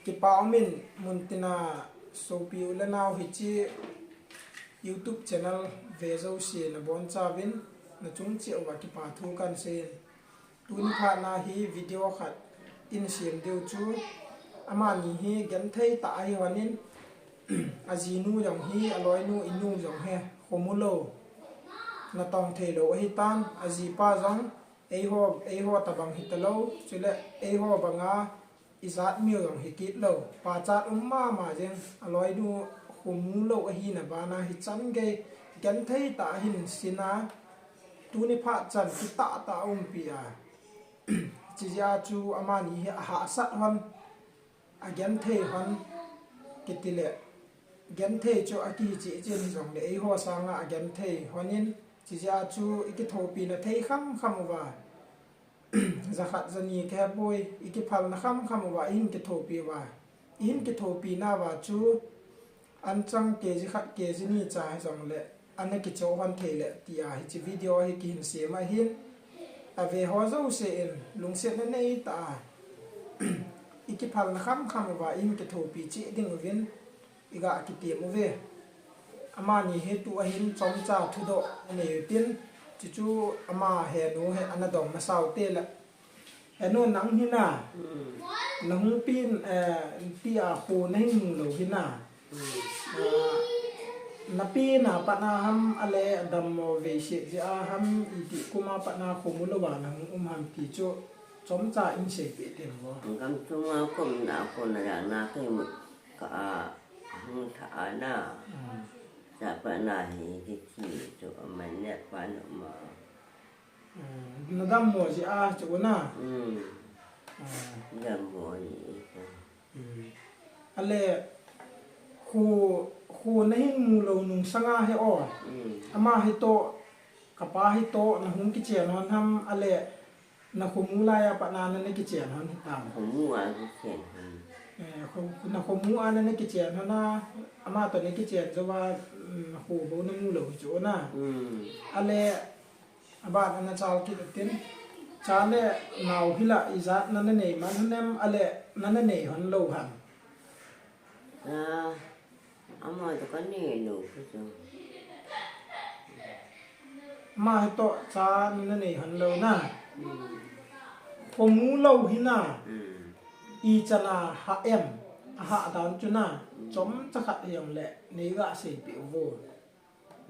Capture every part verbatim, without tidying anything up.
Kipa umin, muntina sopi u le nau hiche YouTube channel ve jouse nabonchauvin, nachung cheh uva kipa thu kahin seiyin. Tuni phatna hi video khat in sem diu chu, amani hi genthei tah ahi lhonin, ajinu jong hi, aloinu inu jong hi, khomu lou, natong thei lou ahitan, ajipa jong, eiho, eiho tabang hitalou, chule eiho banga, ijat mi jong hi kit lou, pachat um mama jeng, aloinu khomu lou ahina bana hichan gei, genthei tah ahin seiyin a, tuni phat chan kitah tah aumpi a. Chijeh a chu amani hi ahahsat lhon, agenthei lhon, kiti le, genthei chu akihi cheh cheh hijongle, eiho sanga agenthei lhonin, chijeh a chu ikithopina thei khamkham uva. Jakhat jani kahepoi, ikiphalna khamkham uva, ihin kithopi uva. Ihin kithopi nauva chu, anchang KG khat, KG ni cha hijongle, ana kichoh lhon thei le, tia hiche video hi kihin sem ahin, aveho jousen, lungsetna neitah a, ikiphalna khamkham uva, ihin kithopi cheh ding uvin, iga kitem uve. Amani hi tua hin chomcha thudoh anei utin, chuchu ama henu hi ana dong masau tele. Henu nang hina, nahung pen, eh, tia kho nahin mu lou hina. Ah, napena patna ham ale dammo veiset jeh a ham iti kuma patna khomu louva nahung um ham ti chu chomcha in seipeh temo. Gamsunga kumna kona jana kaimut ka a hung tha ana. Chapa na hi kithi chu amanet pa no ma. Nadammo jeh a chu na. Dammo ni. Ale kho, kho nahin mu lou nung sanga hi o. Ama hitoh, kapa hitoh nahung kichen lhon ham ale nakhomu laiya patna nana kichen lhon hitam. Khomu a kichen lhon. Eh, kho, nakhomu a nana kichen lhon a, amatoh nakichen jouva, mm, kho bou namu lou hichu na. Ale, aban ana chal kit utin. Cha le nao hila ijat nana nei man lhon em, ale nana nei lhon lou ham. Ama toh kanei lou pi chu. Ama hitoh cha nana nei lhon lou na. Khomu lou hina. Ichan a hah em, ahah dan chu na. Chomcha khat hijongle neiga seipeh uvo.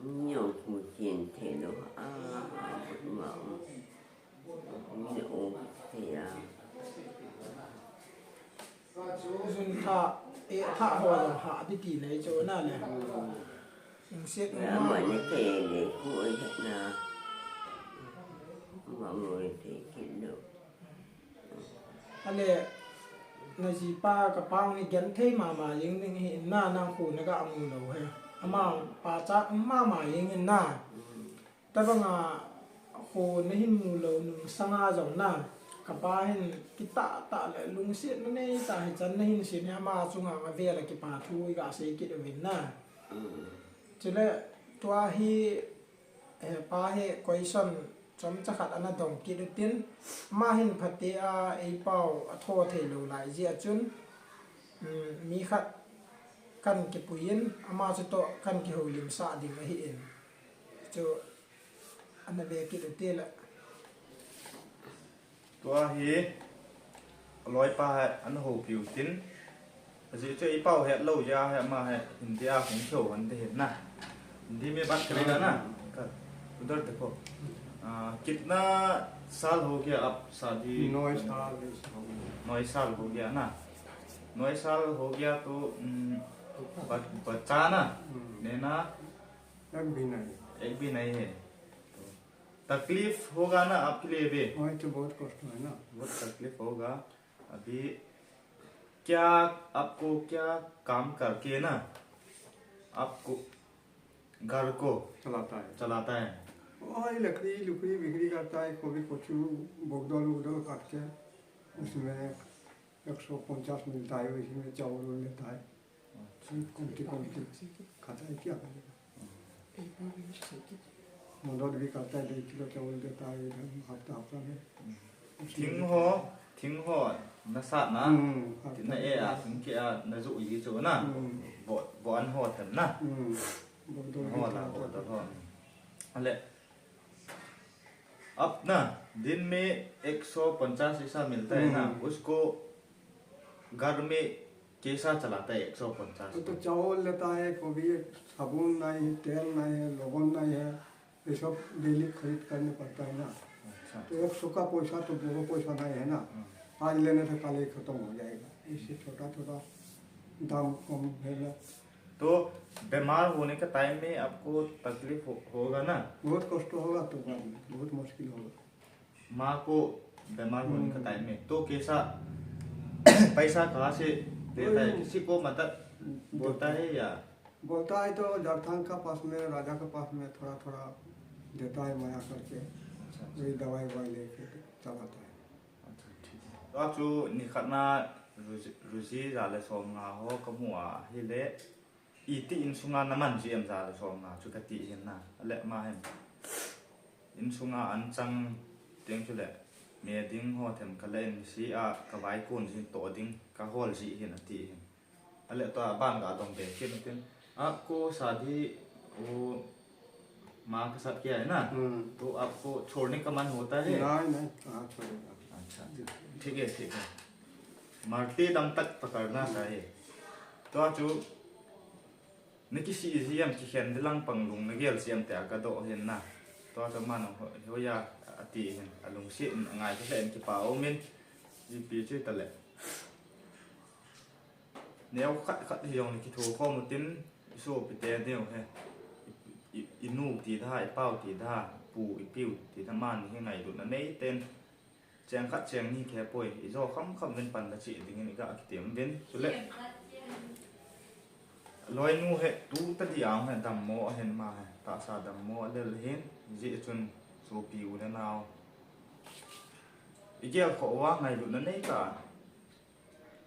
Neo thu chen thei lou a, ma, mi o thei a. Jun tha, eh, tha ho jong hah di ti nei chu na le. Lungset ma ma. Ama ne thei le khu oi na. Ma mo thei kit lou. Ale, najipa kapa hi genthei mama jeng ding ahi na, nang khu naga mu lou hi. Ama pachat um mama jeng in na. Tabanga kho nahin mu lou nung sanga jong na. Kapa hin kitah tah le lungsetna neitah hichan nahin seiyin hi ama chunga avel a kipa thu iga sei kit uvin na. Chule tua hi Eh, pa hi question chomcha khat ana dong kit utin, ama hin phatea eipao atho thei lou lai jeh a chun, um, mi khat kan kipui in, ama chutoh kan kihoulimsah ding ahi in. Chu ana ve kit ute la. Tua hi, aloipa hi ana houpi utin. Ajeh chu eipao hetlou jeh a hi ama hi Hindi a hung kihou hon te hin na. Hindi में बात करेगा ना? कर। उधर देखो। आ, कितना साल हो गया आप शादी? नौ साल हो गया। नौ साल हो गया ना? नौ साल हो गया तो, उम, ब-, बच्चा ना? हम्म। लेना? एक भी नहीं। एक भी नहीं है। तो तकलीफ होगा ना आपके लिए भी? हाँ, ये तो बहुत कष्ट है ना। बहुत तकलीफ होगा। अभी क्या, आपको क्या काम करके ना आपको घर को चलाता है। चलाता है? वही लकड़ी लुकड़ी बिक्री करता है, कभी कुछ बोगदल उगदल काट के उसमें एक सौ पचास मिलता है, उसमें चावल लेता है। कमती कमती खाता है, क्या करेगा? मदद भी करता है, एक किलो चावल देता है इधर हफ्ता हफ्ता में। Thing ho, Thing ho nasatna, hmm, thing na e a, thing ke a, najoh ji chu na. Hmm. Bo, bo an ho them na. Hmm. Bo do ho la, bo do ho. Ale. अपना दिन में एक सौ पचास ऐसा मिलता है ना, हम्म। उसको घर में कैसा चलाता है एक सौ पचास? वो तो चावल लेता है, कभी साबुन नहीं है, तेल नहीं है, लोबन नहीं है, ये सब डेली खरीद करने पड़ता है ना। अच्छा। तो एक सौ का पैसा तो दो पैसा नहीं है ना। हम्म। आज लेने से कल ही खत्म हो जाएगा। इससे छोटा छोटा दाम कम है ना। तो बीमार होने का टाइम में आपको तकलीफ हो, होगा ना? बहुत कष्ट होगा तो बाद में, बहुत मुश्किल होगा। माँ को बीमार होने का हम्म। टाइम में तो कैसा, पैसा कहाँ से देता है? वही। किसी को मदद बोलता है या? बोलता है तो जरथांग का पास में, राजा के पास में थोड़ा थोड़ा देता है मया करके। अच्छा, अच्छा। वही दवाई ववाई लेके चलाता है। अच्छा, ठीक है। तो आप जो निखरना रुचि, रुचि जाले सोम nga ho kamu a hile, iti insunga naman ji em, ja le som nga chu kati hin na. Ale ma hin. Insunga an chang teng chu le, me ding ho them ka le in si a, ka vai kun ji to ding, ka hol ji hin ati hin. Ale to a ban ga dong be kin tin. आपको शादी वो माँ के साथ किया है ना? हम्म। तो आपको छोड़ने का मन होता है? नहीं, नहीं, कहाँ छोड़ेगा? अच्छा, अच्छा। ठीक है, ठीक है। मरते दम तक पकड़ना चाहिए। तो आज जो Nakisih ji em, kikhen ding lang pang lung nagel ji em tia kadoh hin na. Tua chu aman ho, hoiya ati hin, alungset in angai kha lheh in kipa um in, ipi chu tale. Neo khat khat hijongle kitho khom utin, isopi te diu he. I, i, inu ti da, ipau ti da, pu, ipiu ti da, aman hi ngailutna nei ten. Cheng khat cheng ni khe poi, ijo kham kham uvin pan la chih dingin iga kitem uvin. Chule loinu hi tu tadi a he dammo ahin ma he, tahsa dammo alel hin, hijeh chun sopi u le nao igel khoh uva ngailutna nei ta,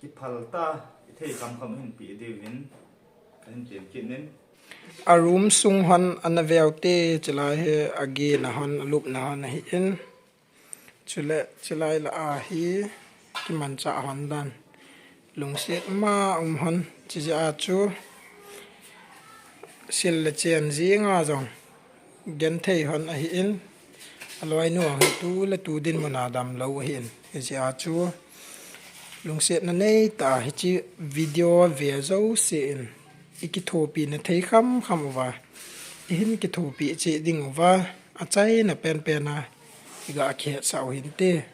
kiphal ta, ithei kham kham hin pe diuvin kahin tem kit in. A room sung hon ana veu te, chulai hi agena hon, alupna hon ahin. Chule, chulai lah a hi kimanchah hon dan. Lungset ma um hon, chijeh a chu sil le chen jing a jong genthei hon ahin, aloinu hi tu le tu dinmun a damlou ahin. Hijeh a chu lungsetna nei ta hiche video ve jouse in ikithopi na thei kham kham uva, ihin kithopi cheh ding uva, achaina penpen a iga kihetsah u hinte.